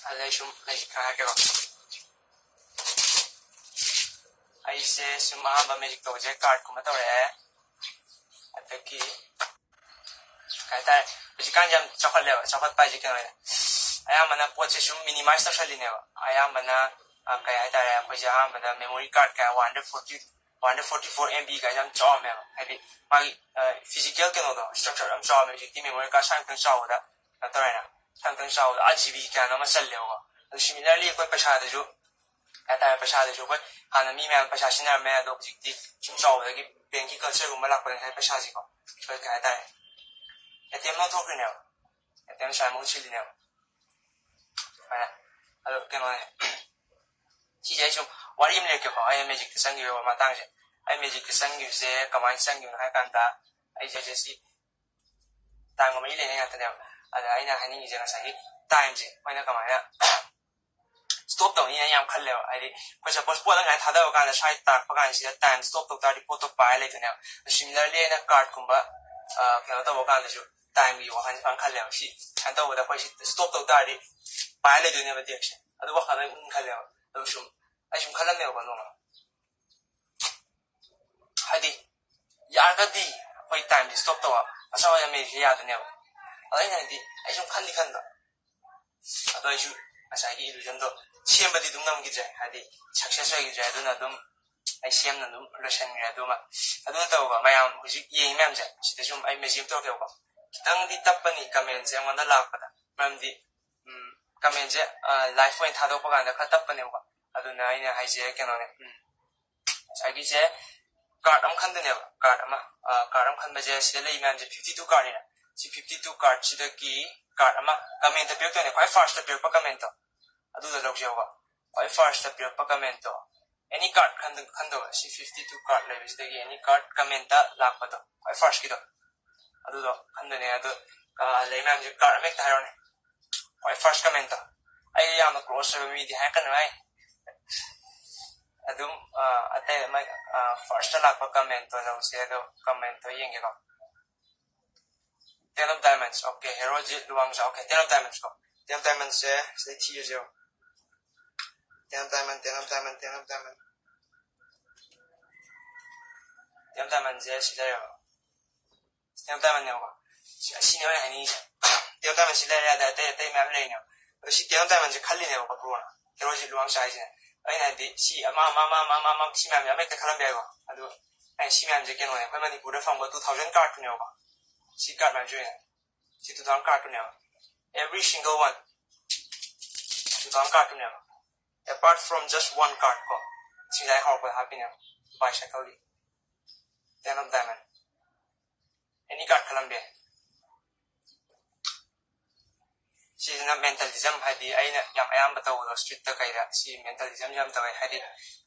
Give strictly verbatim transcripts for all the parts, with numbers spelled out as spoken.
ꯑꯗꯩ ꯁꯨꯝ ꯑꯩ ꯈꯔ ꯍꯥꯏꯔꯛꯀꯦꯀꯣ꯫ ꯑꯩꯁꯦ ꯁꯨꯝ ꯑꯍꯥꯟꯕ ꯃꯦꯖꯤꯛ ꯇꯧꯕꯁꯦ ꯀꯥꯔꯠꯀꯨꯝꯕ ꯇꯧꯔꯛꯑꯦ꯫ ꯑꯗꯒꯤ ꯀꯩ ꯍꯥꯏꯇꯥꯔꯦ, ꯍꯧꯖꯤꯛꯀꯥꯟꯁꯦ ꯌꯥꯝ ꯆꯥꯎꯈꯠꯂꯦꯕ꯫ ꯆꯥꯎꯈꯠꯄ ꯍꯥꯏꯁꯦ ꯀꯩꯅꯣꯅꯦ, ꯑꯌꯥꯝꯕꯅ ꯄꯣꯠꯁꯦ ꯁꯨꯝ ꯃꯤꯅꯤꯃꯥꯏꯁ ꯇꯧꯁꯜꯂꯤꯅꯦꯕ꯫ ꯑꯌꯥꯝꯕꯅ ꯑ, ꯀꯩ ꯍꯥꯏꯇꯥꯔꯦ, ꯑꯩꯈꯣꯏꯁꯦ ꯑꯍꯥꯟꯕꯗ ꯃꯦꯃꯣꯔꯤ ꯀꯥꯔꯠ ꯀꯌꯥ one hundred forty, one hundred forty for M B ꯀꯥꯏꯁꯦ ꯌꯥꯝ ꯆꯥꯎꯔꯝꯃꯦꯕ꯫ ꯍꯥꯏꯗꯤ ꯃꯥꯒꯤ ꯐꯤꯖꯤꯀꯦꯜ ꯀꯩꯅꯣꯗꯣ, ꯁ꯭ꯇ꯭ꯔꯛꯆꯔ ꯌꯥꯝ ꯆꯥꯎꯔꯝꯃꯦ꯫ ꯍꯧꯖꯤꯛꯇꯤ ꯃꯦꯃꯣꯔꯤ ꯀꯥꯔꯠ ꯁꯥꯡ ꯈꯤꯇꯪ ꯆꯥꯎꯕꯗ ꯀꯩꯅꯣ ꯇꯧꯔꯦꯅ, ꯁꯥꯡ ꯈꯤꯇꯪ ꯆꯥꯎꯕꯗ ꯑꯥ ꯖꯤ ꯕꯤ ꯀꯌꯥꯅꯣ ꯑꯃ ꯆꯜꯂꯦꯕꯀꯣ꯫ ꯑꯗꯨ ꯁꯤꯃꯤꯂꯔꯂꯤ ꯑꯩꯈꯣꯏ ꯄꯩꯁꯥꯗꯁꯨ ꯀꯩ ꯍꯥꯏꯇꯥꯔꯦ, ꯄꯩꯁꯥꯗꯁꯨ ꯑꯩꯈꯣꯏ ꯍꯥꯟꯅ ꯃꯤ ꯃꯌꯥꯝ ꯄꯩꯁꯥ ꯁꯤꯖꯤꯟꯅꯔꯝꯃꯦ, ꯑꯗꯣ ꯍꯧꯖꯤꯛꯇꯤ ꯁꯨꯝ ꯆꯥꯎꯕꯗꯒꯤ ꯕꯦꯡꯀꯤ ꯀꯜꯆꯔꯒꯨꯝꯕ ꯂꯥꯛꯄꯗ ꯉꯁꯥꯏ ꯄꯩꯁꯥꯁꯤꯀꯣ, ꯑꯩꯈꯣꯏ ꯀꯩ ꯍꯥꯏꯇꯥꯔꯦ, ꯑꯦ ꯇꯤ ꯑꯦꯝ ꯂꯧꯊꯣꯛꯈ꯭ꯔꯤꯅꯦꯕ꯫ ꯑꯦ ꯇꯤ ꯑꯦꯝ ꯁꯨꯃꯥꯏꯅ ꯃꯍꯨꯠ ꯁꯤꯜꯂꯤꯅꯦꯕ꯫ ꯁꯨꯃꯥꯏꯅ꯫ ꯑꯗꯣ ꯀꯩꯅꯣꯅꯦ, ꯁꯤꯁꯦ ꯑꯩ ꯁꯨꯝ ꯋꯥꯔꯤ ꯑꯃ ꯂꯤꯔꯛꯀꯦꯀꯣ, ꯑꯩꯅ ꯃꯦꯖꯤꯛꯇ ꯆꯪꯈꯤꯕ ꯃꯇꯥꯡꯁꯦ꯫ ꯑꯩ ꯃꯦꯖꯤꯛꯇ ꯆꯪꯈꯤꯕꯁꯦ ꯀꯃꯥꯏꯅ ꯆꯪꯈꯤꯕꯅꯣ ꯍꯥꯏ ꯀꯥꯟꯗ, ꯑꯩꯁꯦ ꯍꯧꯖꯤꯛ ꯁꯤ ꯇꯥꯏꯝꯒ ꯃꯔꯤ ꯂꯩꯅꯩ ꯉꯥꯛꯇꯅꯦꯕ꯫ ꯑꯗ ꯑꯩꯅ ꯍꯥꯏꯅꯤꯡꯉꯤꯁꯦ ꯉꯁꯥꯏꯒꯤ ꯇꯥꯏꯝꯁꯦ ꯑꯩꯈꯣꯏꯅ ꯀꯃꯥꯏꯅ ꯁ꯭ꯇꯣꯞ ꯇꯧꯅꯤꯅ ꯌꯥꯝ ꯈꯜꯂꯦꯕ꯫ ꯍꯥꯏꯗꯤ ꯑꯩꯈꯣꯏ ꯁꯄꯣꯁ ꯄꯣꯠ ꯑꯃ ꯁꯨꯃꯥꯏꯅ ꯊꯥꯗꯕ ꯀꯥꯟꯗ ꯁ꯭ꯋꯥꯏ ꯇꯥꯔꯛꯄ ꯀꯥꯟꯁꯤꯗ ꯇꯥꯏꯝ ꯁ꯭ꯇꯣꯞ ꯇꯧ ꯇꯥꯔꯗꯤ ꯄꯣꯠꯇꯣ ꯄꯥꯏꯔ ꯂꯩꯗꯣꯏꯅꯦꯕ꯫ ꯁꯤꯃꯤꯂꯔꯂꯤ ꯑꯩꯅ ꯀꯥꯔꯠꯀꯨꯝꯕ ꯀꯩꯅꯣ ꯇꯧꯕ ꯀꯥꯟꯗꯁꯨ ꯇꯥꯏꯝꯒꯤ ꯋꯥꯈꯜꯁꯦ ꯐꯖꯅ ꯈꯜꯂꯦꯕ꯫ ꯁꯤ ꯁꯨꯃꯥꯏꯅ ꯇꯧꯕꯗ ꯑꯩꯈꯣꯏ ꯁꯤ ꯁ꯭ꯇꯣꯞ ꯇꯧ ꯇꯥꯔꯗꯤ ꯄꯥꯏꯔ ꯂꯩꯗꯣꯏꯅꯦꯕ ꯗꯦꯛꯁꯦ꯫ ꯑꯗꯨ ꯋꯥꯈꯜꯗ ꯑꯗꯨꯝ ꯈꯜꯂꯦꯕ꯫ ꯑꯗꯨ ꯁꯨꯝ ꯑꯩ ꯁꯨꯝ ꯈꯜꯂꯝꯃꯦꯕꯀꯣ ꯅꯣꯡꯃ꯫ ꯍꯥꯏꯗꯤ ꯌꯥꯔꯒꯗꯤ ꯑꯩꯈꯣꯏ ꯇꯥꯏꯝꯁꯦ ꯁ꯭ꯇꯣꯞ ꯇꯧꯕ, ꯑꯁꯥꯎ ꯌꯥꯝ ꯂꯩꯔꯤꯁꯦ ꯌꯥꯗꯣꯏꯅꯦꯕ꯫ ꯑꯗꯣ ꯑꯩꯅ ꯍꯥꯏꯗꯤ ꯑꯩ ꯁꯨꯝ ꯈꯟꯗꯤ ꯈꯟꯕ, ꯑꯗꯣ ꯑꯩꯁꯨ ꯉꯁꯥꯏꯒꯤ ꯏꯂꯨꯖꯟꯗꯣ ꯁꯦꯝꯕꯗꯤ ꯑꯗꯨꯝ ꯉꯝꯈꯤꯗ꯭ꯔꯦ, ꯍꯥꯏꯗꯤ ꯁꯛꯁꯦꯁ ꯑꯣꯏꯈꯤꯗ꯭ꯔꯦ꯫ ꯑꯗꯨꯅ ꯑꯗꯨꯝ ꯑꯩ ꯁꯦꯝꯅ ꯑꯗꯨꯝ ꯂꯣꯏꯁꯤꯟꯈ꯭ꯔꯦ꯫ ꯑꯗꯨꯃ ꯑꯗꯨ ꯅꯠꯇꯕ ꯃꯌꯥꯝ ꯍꯧꯖꯤꯛ ꯌꯦꯡꯉꯤ ꯃꯌꯥꯝꯁꯦ ꯁꯤꯗ ꯁꯨꯝ ꯑꯩ ꯃꯦꯖꯤꯛ ꯑꯃ ꯇꯧꯔꯛꯀꯦꯕꯀꯣ꯫ ꯈꯤꯇꯪꯗꯤ ꯇꯞꯄꯅꯤ ꯀꯃꯦꯟꯁꯦ ꯑꯩꯉꯣꯟꯗ ꯂꯥꯛꯄꯗ, ꯃꯔꯝꯗꯤ ꯎꯝ, ꯀꯃꯦꯟꯁꯦ ꯂꯥꯏꯐ ꯑꯣꯏꯅ ꯊꯥꯗꯣꯛꯄ ꯀꯥꯟꯗ ꯈꯔ ꯇꯞꯄꯅꯦꯕꯀꯣ꯫ ꯑꯗꯨꯅ ꯑꯩꯅ ꯍꯥꯏꯁꯦ ꯀꯩꯅꯣꯅꯦ, ꯎꯝ, ꯉꯁꯥꯏꯒꯤꯁꯦ ꯀꯥꯔꯠ ꯑꯃ ꯈꯟꯗꯣꯏꯅꯦꯕ꯫ ꯀꯥꯔꯠ ꯑꯃ, ꯀꯥꯔꯠ ꯑꯃ ꯈꯟꯕꯁꯦ ꯁꯤꯗ ꯂꯩ ꯃꯌꯥꯝꯁꯦ ꯐꯤꯐꯇꯤ ꯇꯨ ꯀꯥꯔꯠꯅꯤꯅ, ꯁꯤ ꯐꯤꯐꯇꯤ ꯇꯨ ꯀꯥꯔꯠꯁꯤꯗꯒꯤ ꯀꯥꯔꯠ ꯑꯃ ꯀꯃꯦꯟꯇ ꯄꯤꯔꯛꯇꯣꯏꯅꯦ, ꯈ꯭ꯋꯥꯏ ꯐꯥꯔꯁꯇ ꯄꯤꯔꯛꯄ ꯀꯃꯦꯟꯇꯣ ꯑꯗꯨꯗ ꯂꯧꯖꯦꯕꯀꯣ꯫ ꯈ꯭ꯋꯥꯏ ꯐꯥꯔꯁꯇ ꯄꯤꯔꯛꯄ ꯀꯃꯦꯟꯇꯣ ꯑꯦꯅꯤ ꯀꯥꯔꯠ ꯈꯟꯗꯣꯏꯕ꯫ ꯁꯤ ꯐꯤꯐꯇꯤ ꯇꯨ ꯀꯥꯔꯠ ꯂꯩꯕꯁꯤꯗꯒꯤ ꯑꯦꯅꯤ ꯀꯥꯔꯠ ꯀꯃꯦꯟꯇ ꯂꯥꯛꯄꯗꯣ, ꯈ꯭ꯋꯥꯏ ꯐꯥꯔꯁꯀꯤꯗꯣ, ꯑꯗꯨꯗꯣ ꯈꯟꯗꯣꯏꯅꯦ꯫ ꯑꯗꯣ ꯂꯩ ꯃꯌꯥꯝꯁꯦ ꯀꯥꯔꯠ ꯑꯃ ꯍꯦꯛꯇ ꯍꯥꯏꯔꯣꯅꯦ, ꯈ꯭ꯋꯥꯏ ꯐꯥꯔꯁ ꯀꯃꯦꯟꯇꯣ꯫ ꯑꯩ ꯌꯥꯝꯅ ꯀ꯭ꯂꯣꯁ ꯑꯣꯏꯕ ꯃꯤꯗꯤ ꯍꯥꯏꯔꯛꯀꯅꯨ ꯍꯥꯏ꯫ ꯑꯗꯨꯝ ꯑꯇꯩ ꯑꯃ, ꯐꯥꯔꯁꯇ ꯂꯥꯛꯄ ꯀꯃꯦꯟꯇꯣ ꯂꯧꯁꯦ꯫ ꯑꯗꯣ ꯀꯃꯦꯟꯇꯣ ꯌꯦꯡꯒꯦꯀꯣ꯫ Ten of Diamonds, okay, Herojit ꯂꯨꯋꯥꯡꯖꯥ, okay, Ten of Diamonds ꯀꯣ꯫ Ten of Diamond ꯁꯦ ꯁꯤꯗꯩ ꯊꯤꯔꯁꯦꯕ. Ten of Diamond, Ten of Diamond, Ten of Diamond. Ten of Diamond ꯁꯦ ꯁꯤ ꯂꯩꯔꯦꯕ. Ten of Diamond ꯅꯦꯕꯀꯣ. ꯁꯤ, ꯑꯁꯤꯅꯦꯕ ꯑꯩꯅ ꯍꯥꯏꯅꯤꯡꯉꯤꯁꯦ. Ten of Diamond ꯁꯤ ꯂꯩꯔꯦ, ꯑꯗ ꯑꯇꯩ, ꯑꯇꯩ ꯃꯌꯥꯝ ꯂꯩꯅꯦꯕ. ꯑꯗꯣ ꯁꯤ Ten of Diamond ꯁꯦ ꯈꯜꯂꯤꯅꯦꯕꯀꯣ, ꯕ꯭ꯔꯣꯅ꯫ ꯍꯦꯔꯣꯁꯤ ꯂꯨꯋꯥꯡ ꯆꯥꯏꯁꯦ꯫ ꯑꯩꯅ ꯍꯥꯏꯗꯤ ꯁꯤ ꯑꯃ, ꯑꯃ, ꯑꯃ, ꯑꯃ, ꯑꯃ, ꯁꯤ ꯃꯌꯥꯝꯁꯦ ꯑꯃ ꯍꯦꯛꯇ ꯈꯜꯂꯝꯕ ꯌꯥꯏꯀꯣ꯫ ꯑꯗꯣ ꯑꯩ ꯁꯤ ꯃꯌꯥꯝꯁꯦ ꯀꯩꯅꯣꯅꯦ, ꯑꯩꯈꯣꯏ ꯃꯅꯤꯄꯨꯔꯗ ꯐꯪꯕ two thousand card ꯇꯨꯅꯦꯕꯀꯣ꯫ ꯁꯤ card ꯃꯌꯥꯝꯁꯦ ꯑꯣꯏꯅ꯫ ꯁꯤ two thousand card ꯇꯨꯅꯦꯕ꯫ Every single one. Two thousand card ꯇꯨꯅꯦꯕ꯫ Apart from just one card ꯀꯣ꯫ ꯁꯤꯗ ꯑꯩ ꯍꯧꯔꯛꯄꯗ ꯍꯥꯞꯄꯤꯅꯦꯕ꯫ Bicycle ꯒꯤ꯫ Ten of Diamond. Any card ꯈꯜꯂꯝꯕ ꯌꯥꯏ꯫ ꯁꯤꯁꯤꯅ mentalism, ꯍꯥꯏꯗꯤ ꯑꯩꯅ ꯌꯥꯝ ꯑꯌꯥꯝꯕ ꯇꯧꯕꯗꯣ street ꯇ ꯀꯩꯗ, ꯁꯤ mentalism ꯌꯥꯝ ꯇꯧꯋꯦ꯫ ꯍꯥꯏꯗꯤ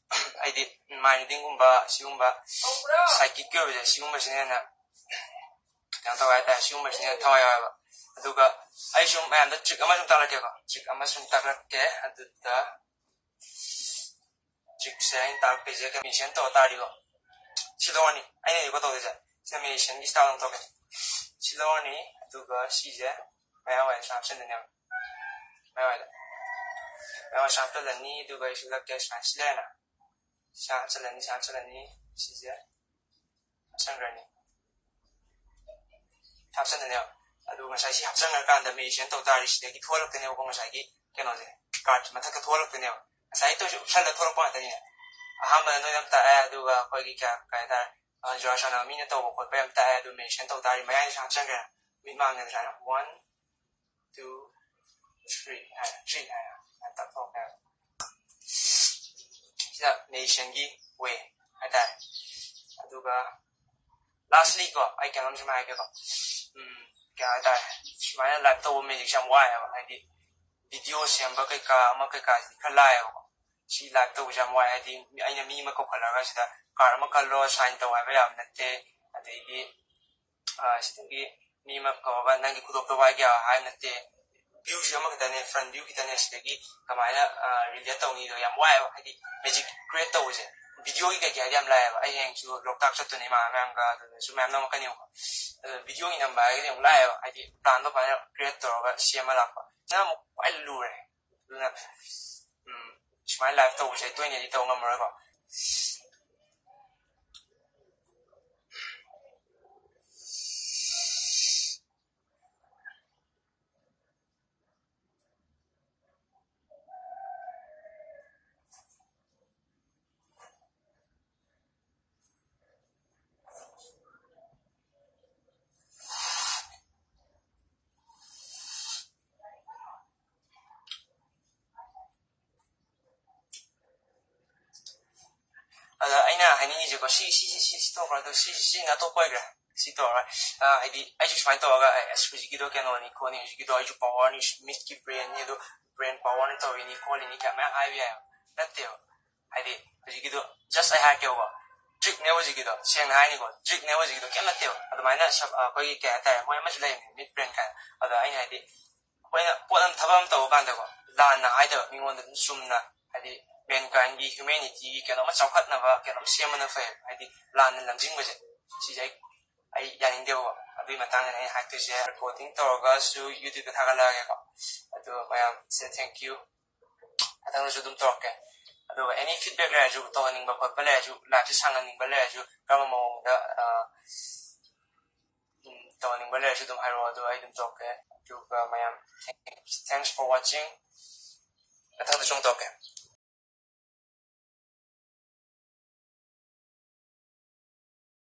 ꯑꯩꯗꯤ mind reading ꯒꯨꯝꯕ, ꯁꯤꯒꯨꯝꯕ psychic ꯀꯤ ꯑꯣꯏꯕꯁꯦ, ꯁꯤꯒꯨꯝꯕꯁꯤꯅ ꯍꯦꯟꯅ ꯀꯩꯅꯣ ꯇꯧꯋꯦ ꯍꯥꯏꯇꯥꯔꯦ, ꯁꯤꯒꯨꯝꯕꯁꯤꯅ ꯍꯦꯟꯅ ꯊꯋꯥꯏ ꯌꯥꯎꯋꯦꯕ꯫ ꯑꯗꯨꯒ ꯑꯩ ꯁꯨꯝ ꯃꯌꯥꯝꯗ trick ꯑꯃ ꯁꯨꯝ ꯇꯥꯛꯂꯛꯀꯦꯀꯣ, trick ꯑꯃ ꯁꯨꯝ ꯇꯥꯛꯂꯛꯀꯦ꯫ ꯑꯗꯨꯗ trick ꯁꯦ ꯑꯩꯅ ꯇꯥꯛꯄꯤꯁꯦ, magician ꯇꯧ ꯇꯥꯔꯗꯤꯀꯣ, ꯁꯤ ꯂꯧꯔꯅꯤ꯫ ꯑꯩꯅ ꯍꯧꯖꯤꯛ ꯇꯧꯗꯣꯏꯁꯦ, ꯁꯤꯅ magician ꯒꯤ style ꯑꯃ ꯇꯧꯒꯦ꯫ ꯁꯤ ꯂꯧꯔꯅꯤ, ꯑꯗꯨꯒ ꯁꯤꯁꯦ ꯃꯌꯥꯏꯋꯥꯏꯗ ꯁꯨꯃꯥꯏꯅ ꯍꯥꯞꯆꯤꯟꯗꯣꯏꯅꯦꯕ꯫ ꯃꯌꯥꯏꯋꯥꯏꯗ꯫ ꯃꯌꯥꯏꯋꯥꯏ ꯁꯨꯃꯥꯏꯅ ꯍꯥꯞꯆꯤꯜꯂꯅꯤ, ꯑꯗꯨꯒ ꯑꯩ ꯁꯤ ꯂꯛꯀꯦ ꯁꯨꯃꯥꯏꯅ, ꯁꯤ ꯂꯩꯔꯦꯅ꯫ ꯁꯤ ꯍꯥꯞꯆꯤꯜꯂꯅꯤ, ꯁꯤ ꯍꯥꯞꯆꯤꯜꯂꯅꯤ, ꯁꯤꯁꯦ ꯍꯥꯞꯆꯤꯟꯈ꯭ꯔꯅꯤ꯫ ꯍꯥꯞꯆꯤꯟꯗꯣꯏꯅꯦꯕ꯫ ꯑꯗꯨ ꯉꯁꯥꯏ ꯁꯤ ꯍꯥꯞꯆꯤꯟꯈ꯭ꯔꯀꯥꯟꯗ magician ꯇꯧ ꯇꯥꯔꯗꯤ ꯁꯤꯗꯒꯤ ꯊꯣꯛꯍꯜꯂꯛꯇꯣꯏꯅꯦꯕꯀꯣ, ꯉꯁꯥꯏꯒꯤ ꯀꯩꯅꯣꯁꯦ, card ꯃꯊꯛꯇ ꯊꯣꯛꯍꯜꯂꯛꯇꯣꯏꯅꯦꯕ꯫ ꯉꯁꯥꯏ ꯇꯧꯔꯤꯁꯦ ꯎꯞꯁꯜꯂ ꯊꯣꯛꯂꯛꯄ ꯉꯥꯛꯇꯅꯤꯅꯦ꯫ ꯑꯍꯥꯟꯕꯗ ꯅꯣꯏ ꯌꯥꯝ ꯇꯥꯛꯑꯦ, ꯑꯗꯨꯒ ꯑꯩꯈꯣꯏꯒꯤ ꯀꯌꯥ, ꯀꯩ ꯍꯥꯏꯇꯥꯔꯦ, ꯑ, ꯖꯨꯋꯥꯔ ꯁꯥꯟꯅꯕ ꯃꯤꯅ ꯇꯧꯕ ꯈꯣꯠꯄ ꯌꯥꯝ ꯇꯥꯛꯑꯦ, ꯑꯗꯨ magician ꯇꯧ ꯇꯥꯔꯗꯤ ꯃꯌꯥꯏꯗ ꯁꯨꯃꯥꯏꯅ ꯍꯥꯞꯆꯤꯟꯈ꯭ꯔꯦ꯫ ꯃꯤꯠ ꯃꯥꯡꯗ ꯁꯨꯃꯥꯏꯅ one, two, three ꯍꯥꯏꯔ, three ꯍꯥꯏꯔ ꯁꯨꯃꯥꯏꯅ ꯇꯥꯛꯊꯣꯛꯈ꯭ꯔꯦ꯫ ꯁꯤꯗ magician ꯒꯤ way ꯍꯥꯏꯇꯥꯔꯦ꯫ ꯑꯗꯨꯒ lastly ꯀꯣ, ꯑꯩ ꯀꯩꯅꯣꯝ ꯁꯨꯝ ꯍꯥꯏꯒꯦꯀꯣ꯫ ꯎꯝ, ꯀꯩ ꯍꯥꯏꯇꯥꯔꯦ, ꯁꯨꯃꯥꯏꯅ live ꯇꯧꯕ magic ꯁꯦ ꯌꯥꯝ ꯋꯥꯏꯑꯦꯕ꯫ ꯍꯥꯏꯗꯤ video ꯁꯦꯝꯕ ꯀꯩꯀꯥ, ꯑꯃ ꯀꯩꯀꯥꯁꯤꯗꯤ ꯈꯔ ꯂꯥꯏꯌꯦꯕꯀꯣ꯫ ꯁꯤ live ꯇꯧꯕꯁꯦ ꯌꯥꯝ ꯋꯥꯏ꯫ ꯍꯥꯏꯗꯤ ꯑꯩꯅ ꯃꯤ ꯑꯃ ꯀꯧꯈꯠꯂꯒ ꯁꯤꯗ card ꯑꯃ ꯈꯜꯂꯣ, sign ꯇꯧ ꯍꯥꯏꯕ ꯌꯥꯕ ꯅꯠꯇꯦ꯫ ꯑꯗꯩꯗꯤ, ꯑ, ꯁꯤꯗꯒꯤ ꯃꯤ ꯑꯃ ꯀꯧꯔꯒ ꯅꯪꯒꯤ ꯈꯨꯗꯣꯞꯇꯣ ꯋꯥꯏꯒꯦ ꯍꯥꯏꯕ ꯅꯠꯇꯦ꯫ View ꯁꯦ ꯑꯃꯈꯛꯇꯅꯦ, front view ꯈꯤꯇꯅꯦ꯫ ꯁꯤꯗꯒꯤ ꯀꯃꯥꯏꯅ, ꯑ, relate ꯇꯧꯅꯤꯗꯣ ꯌꯥꯝ ꯋꯥꯏꯑꯦꯕ꯫ ꯍꯥꯏꯗꯤ magic create ꯇꯧꯕꯁꯦ video ꯒꯤ ꯀꯩꯀꯩ ꯍꯥꯏꯗꯤ ꯌꯥꯝ ꯂꯥꯏꯑꯦꯕ꯫ ꯑꯩ ꯍꯌꯦꯡꯁꯨ ꯂꯣꯛꯇꯥꯛ ꯆꯠꯇꯣꯏꯅꯦ ꯏꯃꯥꯟꯅꯕ ꯃꯌꯥꯝꯒ, ꯑꯗꯨꯗꯁꯨ ꯃꯌꯥꯝ ꯅꯝꯃꯛꯀꯅꯤꯕꯀꯣ꯫ ꯑꯗꯣ video ꯒꯤ ꯅꯝꯕ ꯍꯥꯏꯔꯒꯗꯤ ꯌꯥꯝ ꯂꯥꯏꯑꯦꯕ, ꯍꯥꯏꯗꯤ plan ꯗꯣ ꯐꯖꯅ create ꯇꯧꯔꯒ ꯁꯦꯝꯃ ꯂꯥꯛꯄ꯫ ꯁꯤꯅ ꯑꯃꯨꯛ ꯈ꯭ꯋꯥꯏ ꯂꯨꯔꯦ꯫ ꯑꯗꯨꯅ ꯎꯝ, ꯁꯨꯃꯥꯏꯅ live ꯇꯧꯕꯁꯦ ꯑꯩ ꯇꯣꯏꯅꯗꯤ ꯇꯧ ꯉꯝꯃꯔꯣꯏꯀꯣ꯫ ꯑꯗ ꯑꯩꯅ ꯍꯥꯏꯅꯤꯡꯉꯤꯁꯦꯀꯣ, ꯁꯤ ꯁꯤ ꯁꯤ ꯁꯤ ꯁꯤ ꯇꯧꯈ꯭ꯔꯦ, ꯑꯗꯣ ꯁꯤ ꯁꯤꯅ ꯑꯇꯣꯞꯄ ꯑꯣꯏꯈ꯭ꯔꯦ꯫ ꯁꯤ ꯇꯧꯔꯒ ꯑ, ꯍꯥꯏꯗꯤ ꯑꯩꯁꯨ ꯁꯨꯃꯥꯏꯅ ꯇꯧꯔꯒ ꯑꯦ, ꯑꯁ, ꯍꯧꯖꯤꯛꯀꯤꯗꯣ ꯀꯩꯅꯣꯅꯤ ꯈꯣꯠꯅꯤ, ꯍꯧꯖꯤꯛꯀꯤꯗꯣ ꯑꯩꯁꯨ powerꯅꯤ, ꯃꯤꯠꯀꯤ brainꯅꯤ, ꯑꯗꯣ brain powerꯅꯤ ꯇꯧꯔꯤꯅꯤ ꯈꯣꯠꯂꯤꯅꯤ ꯀꯌꯥ ꯃꯌꯥꯝ ꯍꯥꯏꯕ ꯌꯥꯏ꯫ ꯅꯠꯇꯦꯕ꯫ ꯍꯥꯏꯗꯤ ꯍꯧꯖꯤꯛꯀꯤꯗꯣ just ꯑꯩ ꯍꯥꯏꯔꯛꯀꯦꯕꯀꯣ, trickꯅꯦ ꯍꯧꯖꯤꯛꯀꯤꯗꯣ, ꯁꯦꯡꯅ ꯍꯥꯏꯅꯤꯀꯣ, trickꯅꯦ ꯍꯧꯖꯤꯛꯀꯤꯗꯣ, ꯀꯩꯝ ꯅꯠꯇꯦꯕ꯫ ꯑꯗꯨꯃꯥꯏꯅ ꯁꯞ-, ꯑꯩꯈꯣꯏꯒꯤ ꯀꯩ ꯍꯥꯏꯇꯥꯔꯦ, ꯃꯣꯏ ꯑꯃꯁꯨ ꯂꯩꯕꯅꯦ, ꯃꯤꯠ brain ꯀꯥꯏꯅ꯫ ꯑꯗꯣ ꯑꯩꯅ ꯍꯥꯏꯗꯤ ꯑꯩꯈꯣꯏꯅ ꯄꯣꯠ ꯑꯃ, ꯊꯕꯛ ꯑꯃ ꯇꯧꯕ ꯀꯥꯟꯗꯀꯣ, ꯂꯥꯟꯅ ꯍꯥꯏꯗꯕ, ꯃꯤꯉꯣꯟꯗ ꯑꯗꯨꯝ ꯆꯨꯝꯅ, ꯍꯥꯏꯗꯤ mankindꯒꯤ, humanityꯒꯤ ꯀꯩꯅꯣꯝꯃ ꯆꯥꯎꯈꯠꯅꯕ ꯀꯩꯅꯣꯝ ꯁꯦꯝꯕꯅ ꯐꯩ꯫ ꯍꯥꯏꯗꯤ ꯂꯥꯟꯅ ꯂꯝꯖꯤꯡꯕꯁꯦ, ꯁꯤꯁꯦ ꯑꯩ, ꯑꯩ ꯌꯥꯅꯤꯡꯗꯦꯕꯀꯣ꯫ ꯑꯗꯨꯒꯤ ꯃꯇꯥꯡꯗꯅꯦ ꯑꯩꯅ ꯍꯥꯏꯗꯣꯏꯁꯦ꯫ Recording ꯇꯧꯔꯒꯁꯨ YouTubeꯇ ꯊꯥꯒꯠꯂꯛꯑꯒꯦꯀꯣ꯫ ꯑꯗꯣ ꯃꯌꯥꯝꯁꯦ thank you꯫ ꯃꯊꯪꯗꯁꯨ ꯑꯗꯨꯝ ꯇꯧꯔꯛꯀꯦ꯫ ꯑꯗꯨꯒ any feedback ꯂꯩꯔꯁꯨ, ꯇꯧꯍꯟꯅꯤꯡꯕ ꯈꯣꯠꯄ ꯂꯩꯔꯁꯨ, liveꯁꯦ ꯁꯥꯡꯍꯟꯅꯤꯡꯕ ꯂꯩꯔꯁꯨ, ꯀꯔꯝꯕ ꯃꯑꯣꯡꯗ, ꯑ, ꯎꯝ, ꯇꯧꯍꯟꯅꯤꯡꯕ ꯂꯩꯔꯁꯨ ꯑꯗꯨꯝ ꯍꯥꯏꯔꯛꯑꯣ, ꯑꯗꯨ ꯑꯩ ꯑꯗꯨꯝ ꯇꯧꯔꯛꯀꯦ꯫ ꯑꯗꯨꯒ ꯃꯌꯥꯝ, thanks for watching꯫ ꯃꯊꯪꯗꯁꯨ ꯑꯃꯨꯛ ꯇꯧꯔꯛꯀꯦ꯫